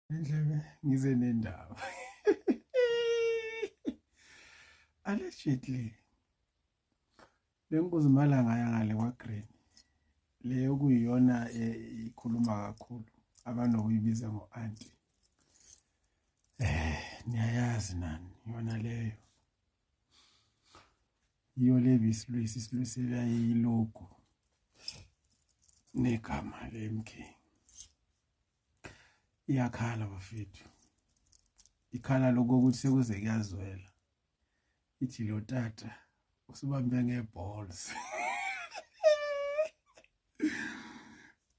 Nendlebe ngize nendaba. Allegedly le nkuzimalanga yangale kwaGreen le okuyiyona ikhuluma kakhulu abanokuyibiza ngo-anti. Niyayazi nani yona leyo. Yiyo le bisilwisi isilwisela ilogo negama le-MK. Iyakhala bafethu, ikhala lokho ukuthi sekuze kuyazwela. Ithi lo tata usibambe nge-balls.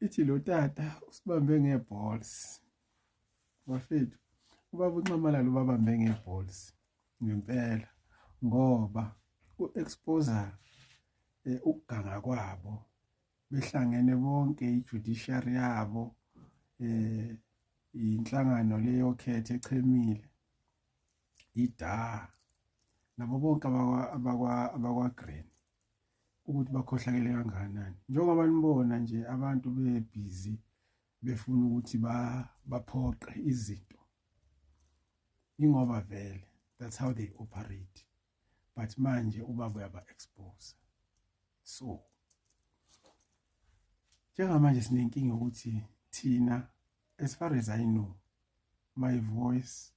Ithi lo tata usibambe nge-balls. Bafethu, ubaba uNxamalala ubabambe nge-balls ngempela ngoba u-expose ukuganga kwabo behlangene bonke i-judiciary yabo inhlangano le yokhetho echemile ida nabo bonke abakwa-Green ukuthi bakhohlakele kangakanani. Njengoba nibona nje abantu bebhizi befuna ukuthi baphoqe izinto, ingoba vele that's how they operate. But manje ubaba uyaba-expose. So njengamanje sinenkinga yokuthi thina, as far as I know, my voice,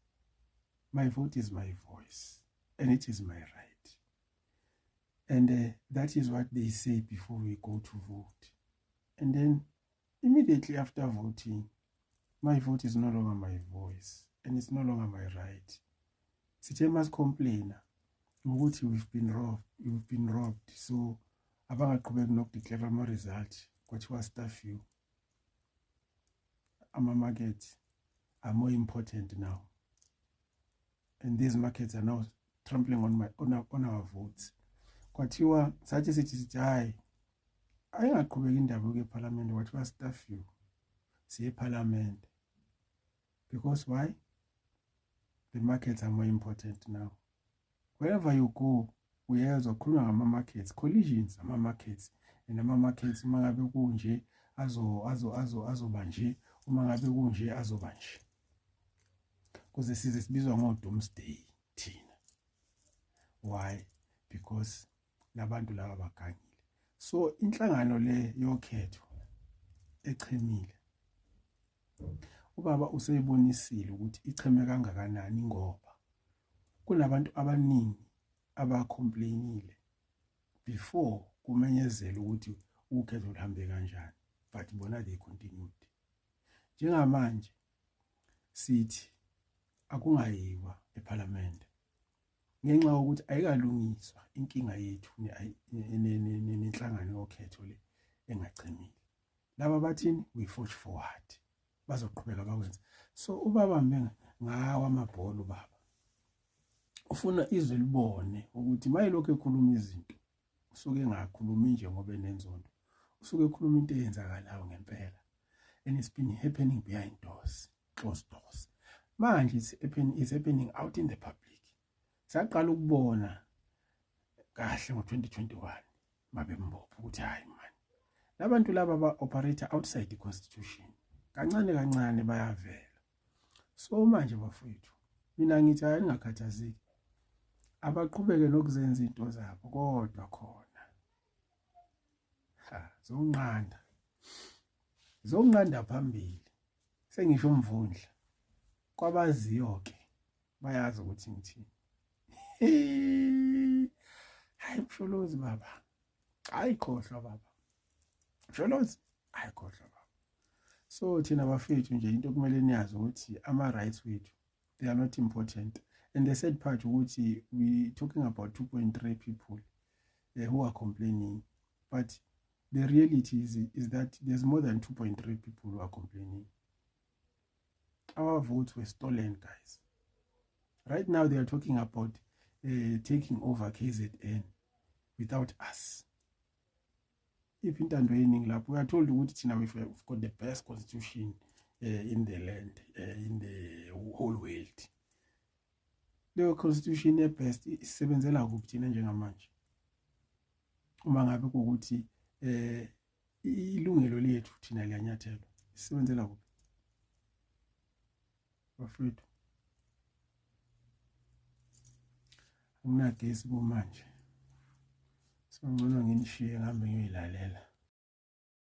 my vote is my voice and it is my right, and that is what they say before we go to vote. And then immediately after voting, my vote is no longer my voice and it's no longer my right. Sithe masicomplaina ukuthi we've been robbed, we've been robbed, so abangaqhubeki nokudeclare ama-result, kwathiwa stuff you, ama-markets are more important now, and these markets are now trampling on our votes. Kwathiwa sathi sithi hayi, ayingaqhubeki indaba yokuya ephalamende, kwathiwa stuff you, siye ephalamende. Because why? The markets are more important now. Wherever you go, uyezwa kukhulunywa ngama-markets, collisions, ama-markets and ama-markets. Uma ngabe kunje azo azo azo azoba nje, uma ngabe kunje azoba nje, kuze size sibizwa ngo-doomsday thina. Why? Because labantu laba bagangile. So inhlangano le yokhetho echemile, ubaba useyibonile ukuthi icheme kangakanani, ngoba kunabantu abaningi abacomplainile before kumenyezela ukuthi ukhetho luhambe kanjani, but bona they continued. Njengamanje sithi akungayiwa ephalamende ngenxa yokuthi ayikalungiswa inkinga yethu nenhlangano yokhetho le engachemile. Laba bathini? We forge forward, bazoqhubeka bakwenze. So ubaba ngawo amabhola, ubaba ufuna izwe libone ukuthi mayelokhu ekhuluma izinto, usuke engakhulumi nje ngoba enenzondo, usuke ekhuluma into eyenzakalayo ngempela, and it's been happening behind doors, closed doors. Manje it's happening out in the public. Saqala ukubona kahle ngo-2021 mabembopha ukuthi hayi man, labantu laba ba-operate outside the constitution, kancane kancane bayavela. So manje bafowethu, mina ngithi hayi, ningakhathazeki, abaqhubeke nokuzenza into zabo, kodwa khona ha zonqanda, zonqanda phambili. Sengisho umvundla, kwabaziyo ke bayazi ukuthi ngithini. Hayi Msholozi baba, hayi khohlwa baba Msholozi, hayi khohlwa baba. So thina bafethu nje, into okumele niyazi ukuthi ama-rights wethu, they are not important. And the sad part ukuthi we talking about 2.3 people who are complaining, but the reality is that there's more than 2.3 people who are complaining. Our votes were stolen, guys. Right now they are talking about taking over KZN without us. If intando yeningi lapho, we are told ukuthi thina we've got the best constitution in the land, in the whole world. Leyo constitution ye-best isebenzela kuphi thina njengamanje, uma ngabe kuwukuthi ilungelo lethu thina liyanyathelwa? Isebenzela kuphi? Bafethu, anginagesi kumanje, sengcono nginishiye ngihambe ngiyoyilalela.